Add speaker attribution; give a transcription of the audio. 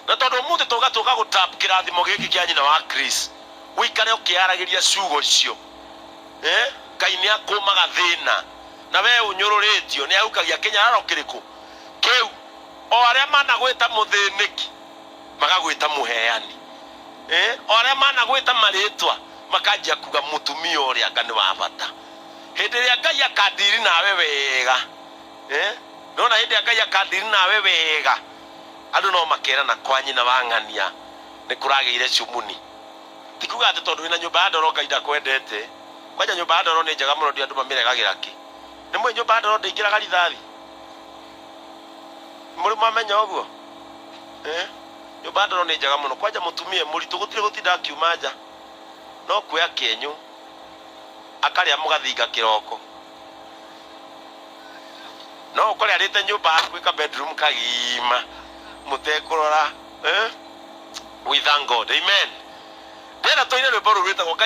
Speaker 1: Na tondũ ũmũthĩ tũga tũka gũtap kĩrathimo gĩkĩ kĩa nyina wa Chris, ũikare ũkĩaragĩria ciugo icio. Eh? Ngai nĩ akũmaga thĩna na we ũnyũrũrĩtio nĩ ahukagia kĩnyararo kĩrĩkũ kĩu. O arĩa managwĩta mũthĩnĩki magagwĩta mũheani. Eh? O arĩa managwĩta marĩtwa makanjia kuga mũtumia ũrĩa anga nĩ wa bata. Hĩndĩ ĩrĩa Ngai akandiri nawe wega, eh? Nona hĩndĩ ĩrĩa Ngai akandiri nawe wega, andũ no makerana kwa nyina wa ng'ania nĩ kũragĩire cumuni. Ti kuga atĩ tondũ wĩna nyũmba ya ndoro Ngai ndakwendete. Kwanja nyũmba ya ndoro nĩ njega mũno ndiũĩ andũ mamĩregagĩra kĩ. Nĩ mũĩ nyũmba ya ndoro ndĩingĩraga rithathi? Mũrĩ mwamenya ũguo? Eh? Nyũmba ya ndoro nĩ njega mũno. Kwanja mũtumia e mũritũ gũtirĩ gũtinda akiuma nja. No kuoya kĩenyũ akarĩa mũgathinga kĩroko. No ũkore arĩte nyũmba hakuhĩ ka bedroom kagima mũtekũrora. Eh? We thank God. Amen. Ndĩrenda tũine rwĩmbo rũu rwĩtagwo Ngai.